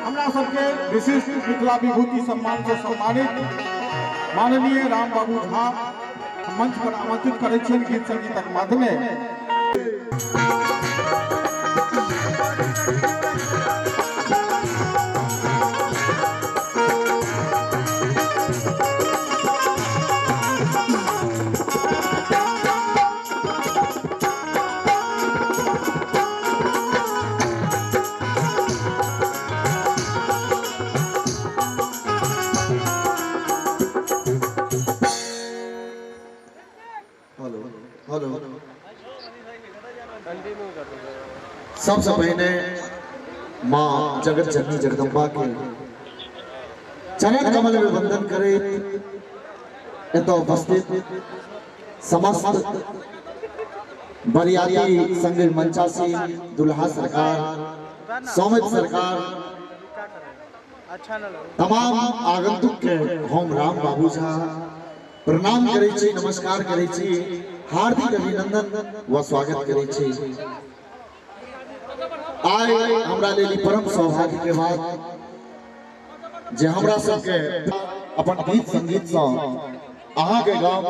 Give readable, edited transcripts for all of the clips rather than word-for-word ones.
हमरा सबके विशिष्ट मिथिला विभूति सम्मान से सम्मानित माननीय राम बाबू झा मंच पर आमंत्रित करै छियनि गीत संगीतक माध्यमे। सबसे पहले माँ जगत जननी जगदम्बा के चरण कमल में वंदन करे एतऽ उपस्थित समस्त बरियाती संग मंचासी दुल्हा सरकार, सौमित सरकार, तमाम आगंतुक के हम राम बाबू झा प्रणाम करै छी, नमस्कार करै छी, हार्दिक अभिनंदन व स्वागत करै छी। आइ हमरा लेल परम सौभाग्य के बात जे हमरा सबके अपन गीत संगीत से अहाँ के गांव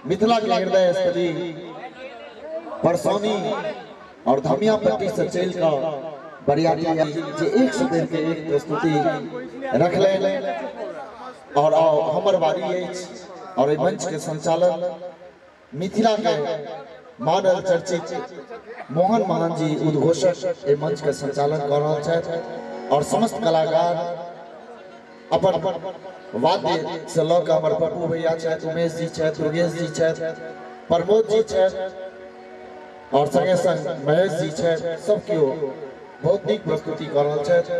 मिथिला के हृदय स्थली परसौनी और धमिया पट्टी से चल कर बरियाती जे एक से बढ़ के एक प्रस्तुति रखलनि और हमर बारी अछि और एहि मंच के संचालन मिथिला के मानल चर्चित मोहन महान जी उद्घोषक एहि मंच के संचालन कर रहल छथि और समस्त कलाकार अपन वाद्य से लऽ कऽ हमर पप्पू भैया छथि, उमेश जी छथि, दुर्गेश जी छथि, प्रमोद जी छथि और संगे संग महेश जी छथि, सब केओ बहुत नीक प्रस्तुति कर रहल छथि।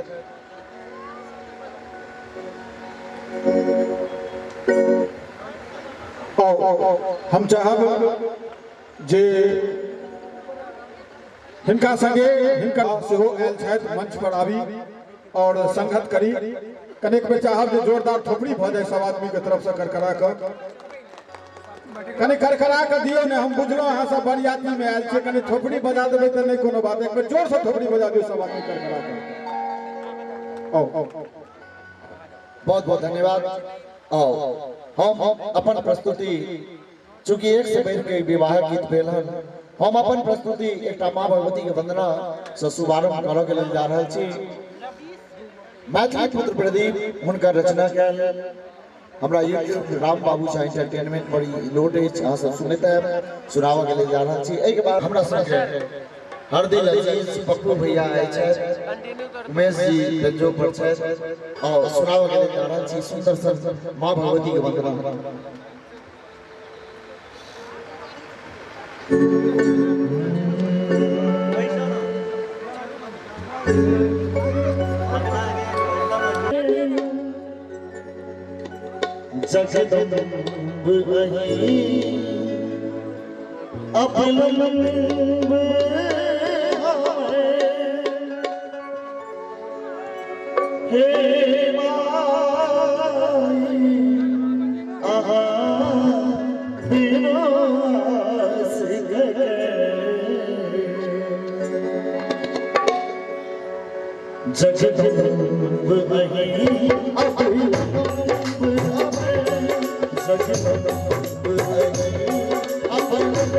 हम चाहब जे हिनका संगे हिनकर सेहो आयल छथि मंच पर आबी और संगत करी। कनेक बेर चाहब जे जोरदार थोपड़ी भऽ जाए सब आदमी के तरफ से करकरा कऽ, कने करकरा कऽ दियौ ने। हम बुझलहुँ अहाँ सब बरियाती में आयल छियै, कने थोपड़ी बजा देबै तऽ नहि कोनो बात, एक बेर जोर से थोपड़ी बजा दियौ सब आदमी करकरा कऽ। बहुत बहुत धन्यवाद। आओ हम अपन प्रस्तुति, चूंकि एक से बढ़ि के विवाह गीत भेल हन, हम अपन प्रस्तुति एकटा माँ भगवती के वंदना से शुभारंभ करऽ के लेल जा रहल छी। मैथिली पुत्र प्रदीप हुनकर रचना कयल हमरा यूट्यूब राम बाबू झा एंटरटेनमेंट पर ई लोड अछि, अहाँ सब सुनैत आयब, सुनाबऽ के लेल जा रहल छी। एहिके बाद हमरा संगे हरदिल अजीज पप्पू भैया आयल छथि, उमेश जी बेंजो पर छथि और सुनाबऽ के लेल जा रहल छी सुंदर सन माँ भगवती के वंदना। जगदम्ब अवलंब हे माई अहाँ बिना जगदम्ब अहीं अवलंब जगदम्ब अहीं अवलंब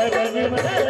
शरण में।